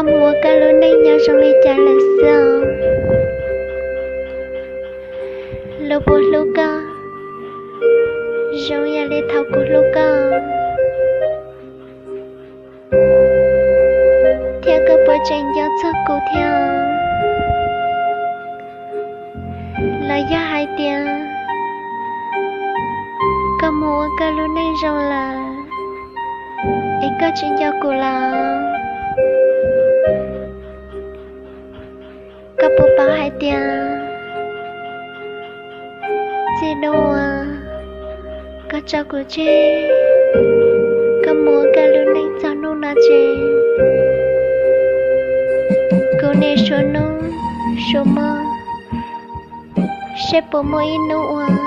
Mus ua koj lub neej nyob zoo li cas lawm xwb os? Luag puas hlub koj zoo yam li thaum kuv hlub koj? Thiab koj puas tseem nco txog kuv thiab? Los yog hais tias koj mus ua koj lub neej zoo lawm, es koj tsis nco kuv lawm? Koj puas paub hais tias txij hnub uas koj tso kuv tseg, koj mus ua koj lub neej txog hnub no ces kuv niaj suav hnub suav hmo saib puas muaj ib hnub uas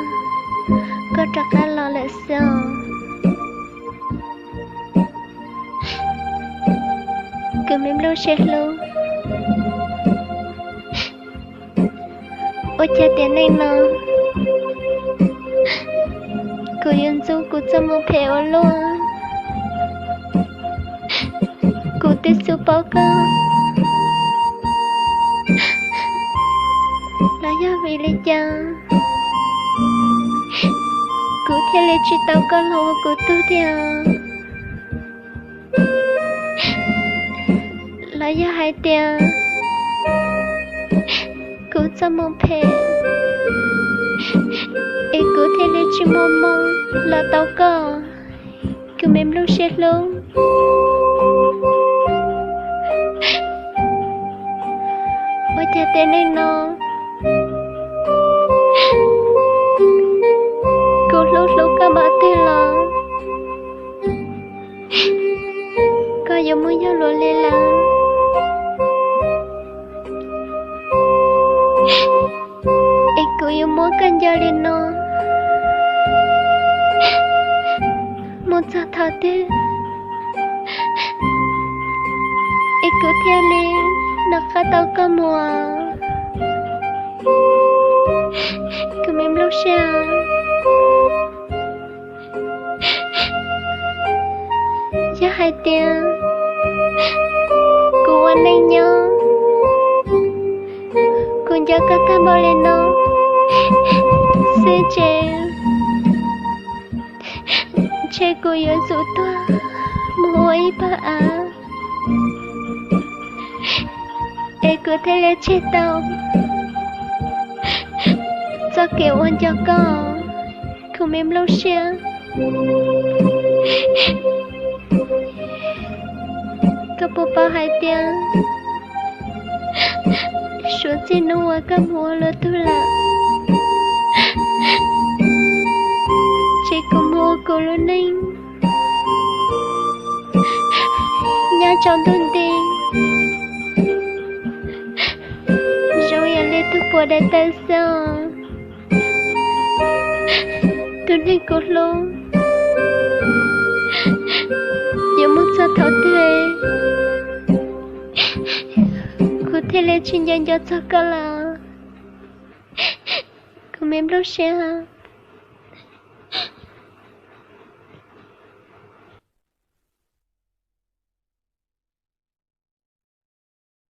koj rov qab los lawm xwb os. Kuv me nplooj siab hlub, ua cas tiam neej no kuv yuav ntxub kuv txoj moo phem ua luaj? Kuv twb xub paub koj, los yog vim li cas kuv thiaj li tsis tau koj los ua kuv tug thiab? Los yog hais tias kuv txoj moo phem es kuv thiaj li tsis muaj hmoo los tau koj? Kuv me nplooj siab hlub, ua cas tiam neej no kuv hlub hlub koj npaum twg los koj yuav muab yog luag li lawm, es kuv yuav muab koj nco li no mus txog thaum twg es kuv thiaj li nov qab tau koj mus? Kuv me nplooj siab, yog hais tias kuv ua neej nyob kuv nco koj tag npaum li no xwb ces ntshe kuv yuav tsum tuag mus ua ib pawg av es kuv thiaj li tseg tau txoj kev ua nco koj, kuv me nplooj siab. Koj puas paub hais tias suav txij hnub uas koj mus ua luag tug lawm, ces kuv mus ua kuv lub neej nyob tsaus ntuj nti zoo yam li tug puas daim tawv xwb os. Tus neeg kuv hlub, yuav mus txog thaum twg kuv thiaj li tsis nco nco txog koj lawm, kuv me nplooj siab.